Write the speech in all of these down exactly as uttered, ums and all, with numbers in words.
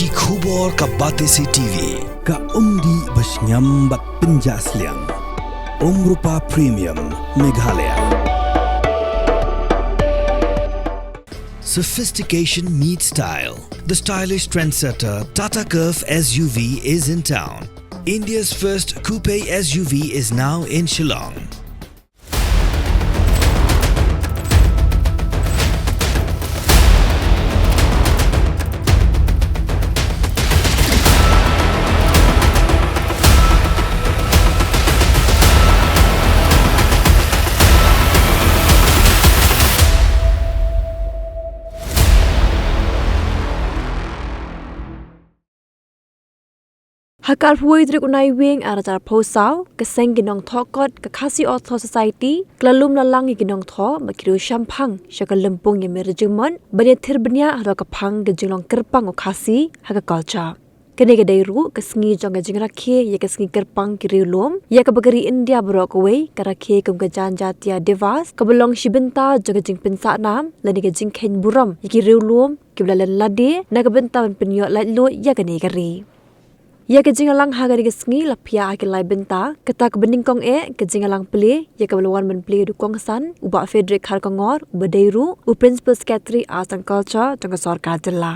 Ki khubor ka Batesi T V, ka umdih ba shngiam bad pynjah sliang. Umrupa Premium, Meghalaya. Sophistication meets style. The stylish trendsetter Tata Curvv S U V is in town. India's first coupe S U V is now in Shillong. Ha ka arphew wei tarik u Naiwieng ar hajar arphew saw, ka seng ki nongthoh kot ka Khasi Author Society ka la lum la lang ïa ki nongthoh bad ki riew shemphang sha ka lympung ïa mir jingmut ban ïathir bniah haduh ka phang ka jinglong kyrpang u Khasi ha ka culture. Kane ka dei ruh ka sngi jong ka jingrakhe ïa ka sngi kyrpang ki riew lum, ïa kaba ka ri India baroh kawei ka rakhe kum ka Janjatia Diwas, kaba long shi bynta jong ka jingpynsah nam lane ka jingkheiñ burom ïa ki riew lum kiba la len lade na ka bynta ban pynïoh laitluid ïa kane ka ri. Ïa ka jingïalang ha kane ka sngi la phiah ha ki lai bynta, kata kaba nyngkong eh ka jingïalang plie ïa kaba la wan ban plie da u kongsan u Bah Frederick Kharkongor uba dei ruh u Principal Secretary Arts and Culture jong ka sorkar jylla.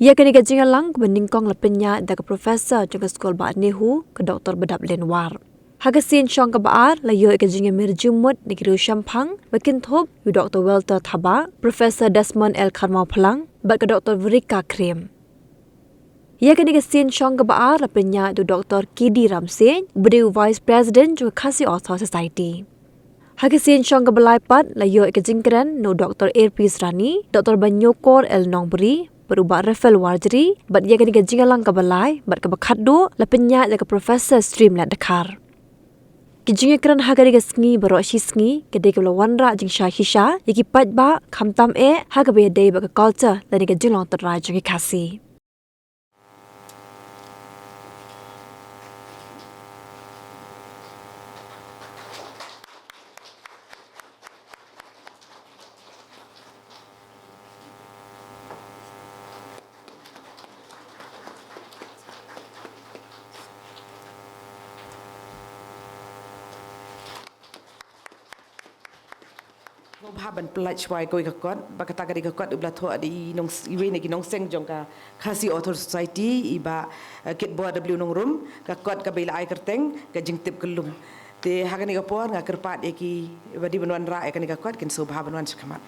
Ïa kane ka jingïalang kaba nyngkong la pynïaid da ka Professor jong ka skul Bah Nehu, ka Doktor Badap Lenwar. Ha ka sien shong kaba ar la ïoh ïa ka jingïamir jingmut na ki riew shemphang ba kynthup ïa u Doktor Walter Thabah, Professor Desmond L Kharmawphlang bad ka Doktor Verika Krim. Ïa kane ka sien shong kaba ar la pynïaid da u Doktor K D Ramseiñ uba dei u Vice President jong ka Khasi Author Society. Ha ka sien shong kaba lai pat la ïoh ïa ka jingkren na u Doktor Airpeace Rani, Doktor Baniokor L Nongbri bad u Bah Raphael Warjri, bad ïa kane ka jingïalang kaba lai bad kaba khatduh la pynïaid da ka Professor Streamlet Dkhar. Ki jingïakren ha kane ka sngi baroh shi sngi ka dei kaba la wanrah jingshai shisha ïa ki paidbah, khamtam eh ha kaba ïadei bad ka culture lane ka jinglong tynrai jong ki Khasi. Sngewbha ban pyllait shuwa ïa kawei ka kot, ba kata ka dei ka kot iba la thoh da i nong, iwei na ki nongseng jong ka Khasi Author Society, i Bah, eh, Kitbor W Nongrum, ka kot kaba i la ai kyrteng Ka Jingtip Kyllum. Te ha kane ka por nga kyrpad ïa kiba dei ban wanrah ïa kane ka kot kin sngewbha ban wan sha khmat.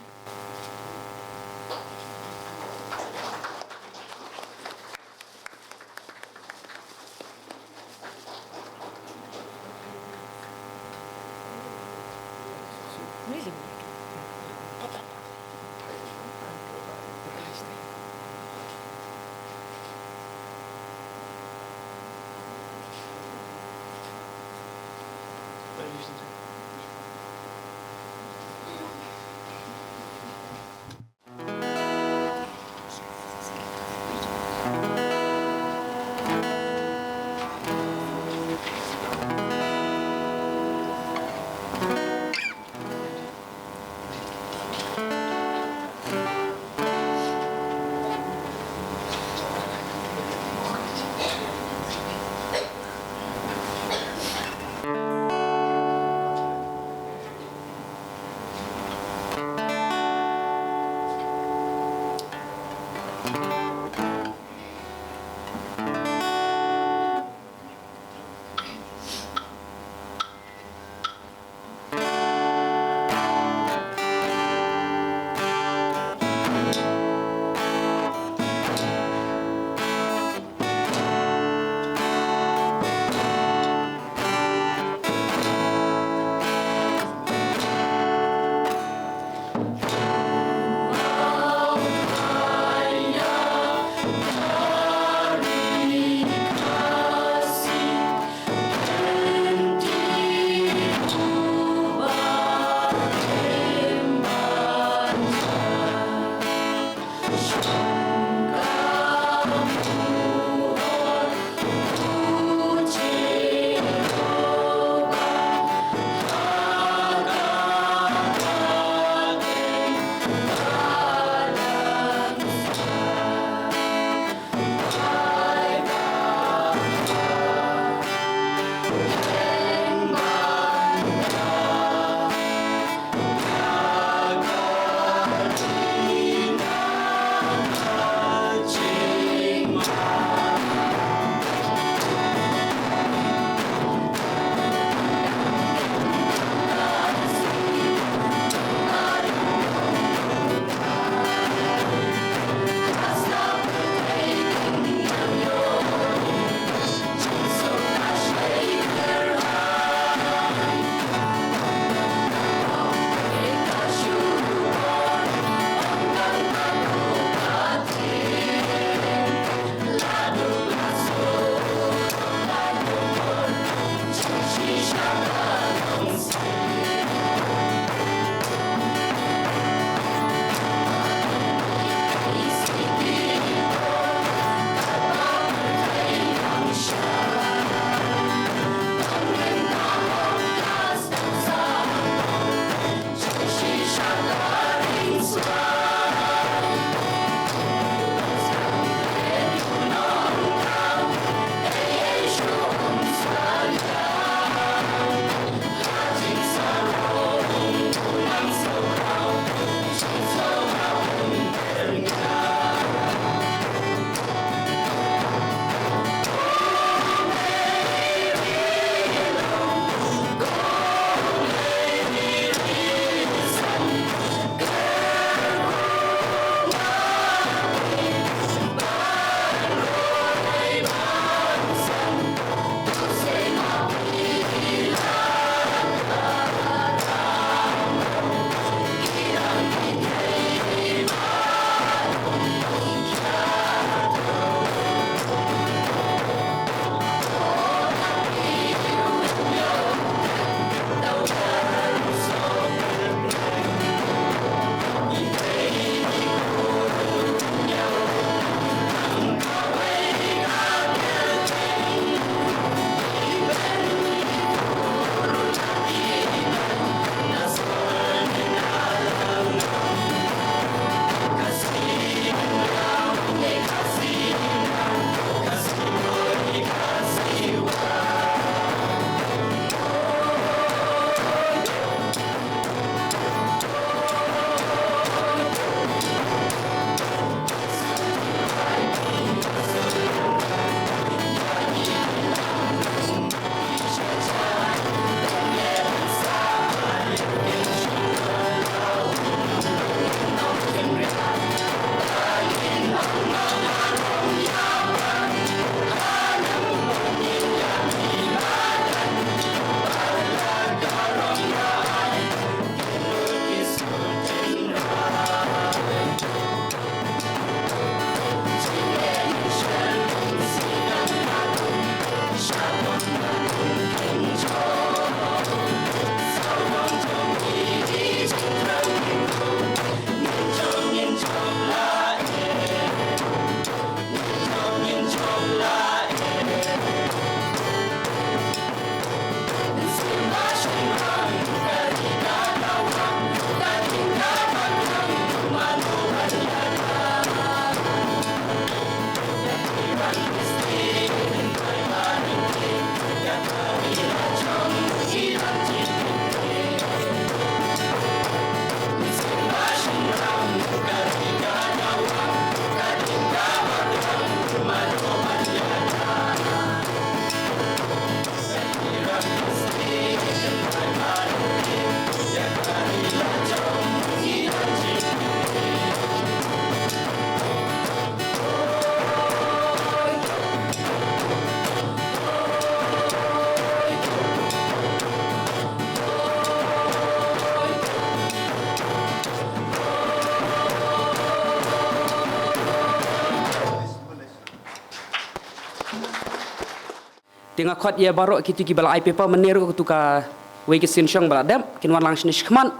Te nga khot ïa baroh kito kiba la ai paper mynne ruh katu kawei ka session ba la dep, kin wan lang shane shakhmat.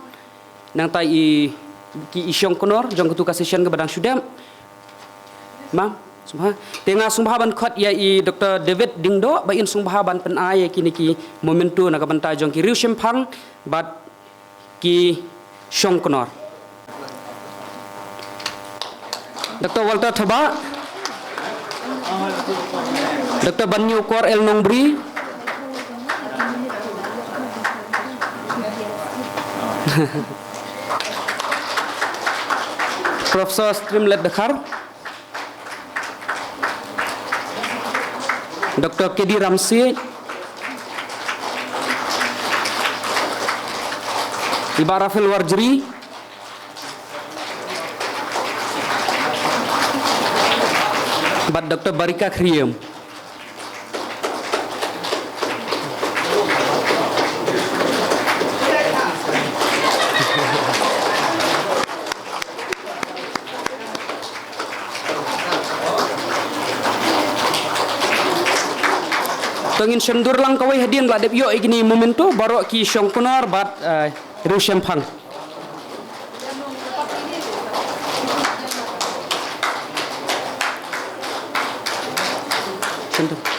Nangta i ki i shongknor jong katu ka session kaba dang shu dep. Ma'am, sngewbha. Te nga sngewbha ban khot ïa i Doctor David Diengdoh ba in sngewbha ban pyn-ai ïa kine ki memento na ka bynta jong ki riew shemphang bad ki shongknor. Doctor Walter Thabah, Doctor Banniewkor L Nongbri, Professor Streamlet Dkhar, Doctor K D Ramsiej, i Bah Raphael Warjri, bad Doctor Barika Khyriem. To ngin shon dur lang kawei hadien ba la dep ïoh ïa kine memento baroh ki shongknor bad, eh, riew shemphang. Shon dur.